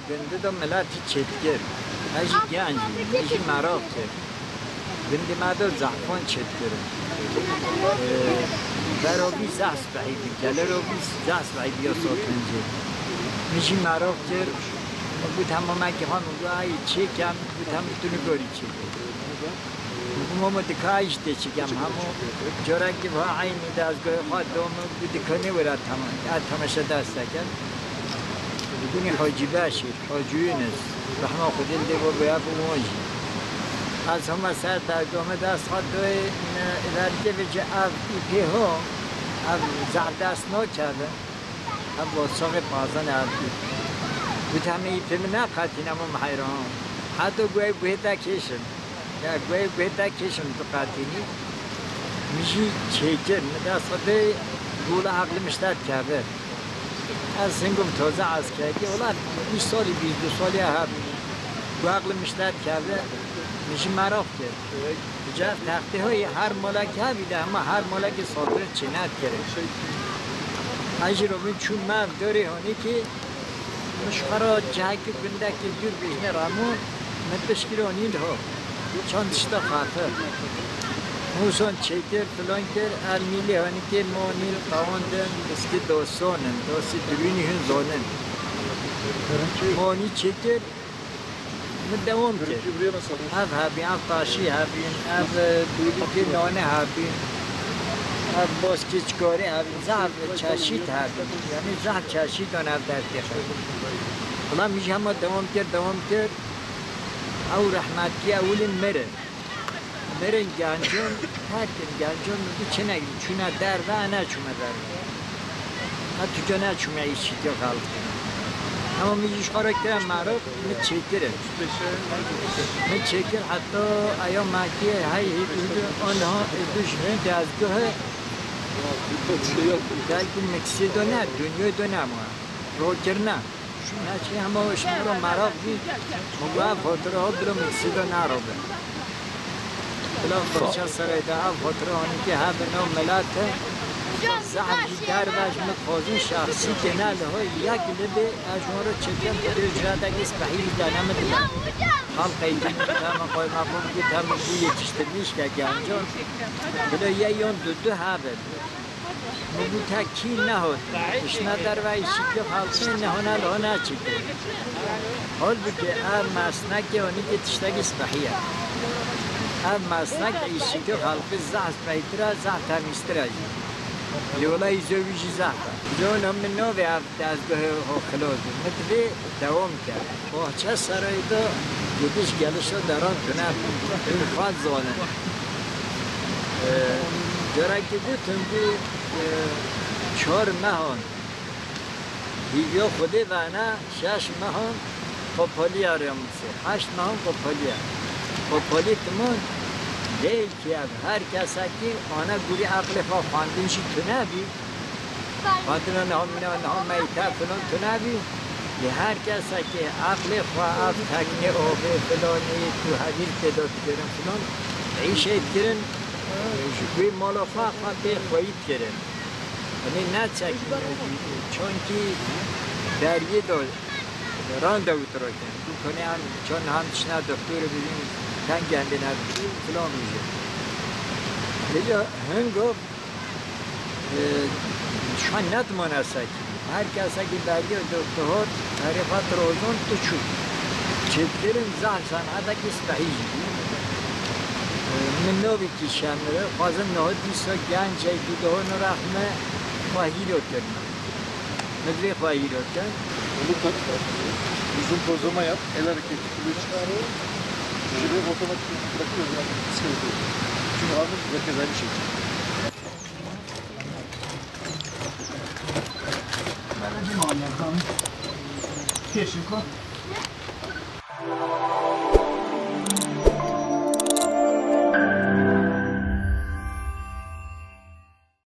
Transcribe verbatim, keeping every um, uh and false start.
Gundi de miletî çêdikir. Ez jî genc im, min jî meraq kir. Gundî me de zehfan çêdikirin. Ee, Berovî zehf spehî bû, gelerovî zehf spehî bû ya satincê. Min jî meraq kir. Min got hema me gihan û got ay çêkem, got hema tu nikarî çêkî. Min got mama dika îş tê çêkem hemû. Carekî va eynî dezgahê xwe dome, got dika nêwere tema-, ya temaşe dest deke. Dibûnî Hacî Beşîr, Hacî Yunus, rehma Xwedê li dê ve bûya bi wan jî. Ez hema ser derdome dest xwe doyê, me verkê vêce ev îpê ho, ev zehf dest nakeve. Ev bosaxê pazan ev îp. Got hemê îpê min neqetîne, hemû min heyran. Heta guhê guhê te kêşim. Ya guhê guhê te kêşim tu qetînî. Min jî çêkir, min dest xwe dê, gola eqlê min ji te dikeve. Ez hingov taze eskerî, wela bîst salî, bîst du salî hebû. Ku eqlê min ji te dikeve, min jî meraq kir. Ji ev textê ho yê her malekî hebî de, hema her malekî saldire çênedikirin. Ez jî robin çûm me ev dorê honîkî, min ji xwe re cihekî gundekî dûr bîhne ramû, min pişkî ronîn ho. Çand tişta xafe. Mûson çêkir, filan kir, el mîlê honîkê monî tawandin, biskî doson in, dosî dirûnî hin zonin. Monî çêkir, min dewam kir. Ev hebî, ev taşî hebîn, ev, e, dûlîkê nane hebîn, ev boskê çikarê hebîn, zehf çeşît hebîn. Yanî zehf çeşîtan ev dertê xwe. Wela min jî hema dewam kir, dewam kir. Ew rehmetkî ewilî mirin. Mirin gencon, terkin gencon, min got çi nekin, çûne derve, ez neçûme derve. Ez tu ca neçûme îşîtiya xelkê. Ama min jî ji xwe re kire meraq, min çêkirin. Min çêkir heta eya mekiyê hey hêdû hêdû anha hêdû ji vî dezgehê belkî miksê de ne, dinyayê de nema. Rokirine. Neçî hema ji min re meraq bî. Min got ev xotira ho bilo miksî de nerobe. Bila Xorçe Serayê de ev xotira honîkê hebin ew milete. Zehf jî derve ji min dixwazin şexsî kêne li ho yek libê ez ji wan re çêkem xwedê ucretekî spehî jî dane min dide. Xelqê jî min dide, min qoyma xwe min got hema bû yetiştirmîşke gencan. Bilo yê yon du du hebin. Min got te kî nehot. Tiştine derve îşîtî xelkê nehone li hone çêkir. Halbûkî ev mesnekê honîkê tiştekî spehî ye. Ev mesnek îşîtî xelkê zehf spehîtir e, zehf temîztir e jî. Lê wela îzo wî jî zehf e. Îzo min navê ev dezgehê ho xilas bû. Min divê dewam kerd. Baxçe Serayê de gidiş gelişa deran tune bû. Hûn xwe zanin. Ee, carekî gotin bû, ee, çar mehan hîviya Xwedê vene, şeş mehan qopaliya rêmûsê, heşt mehan qopaliya. Qopalî timon lêlkî ev her kesekî ane gurî eqlê xwe xwendin jî tune bî. Xwendina niha mîna, niha meyte filan tune bî. Lê her kesekê eqlê xwe ev teknê avê filanî ku hevîr tê de dikirin filan, îşê dikirin, ji wê mala xwe xwe pê xweyî dikirin. Hûn ê neçekin, çunkî deriyê de randewu tira kin. Ku konê em çend hem tiştine doktorê bibîn, dengê em bêne filan bîje. Vêca hingo Ee, şan nedimane sekî. Her kesekî beriya dihot, herê xwe dirozon tu çû. Çêkirin zaf senetekî spehî jî. Ee, min novîkî şemire, xwazim niha dîsa gencek dû dihon rexme xwe hîro kirine. Min divê xwe hîro kin. Bunu tak. Uzun pozlama yap. El hareketi. Kılıç. Şuraya otomatik bırakıyoruz. Yani, sıkıntı yok. Çünkü almış herkes aynı şey. Keşif.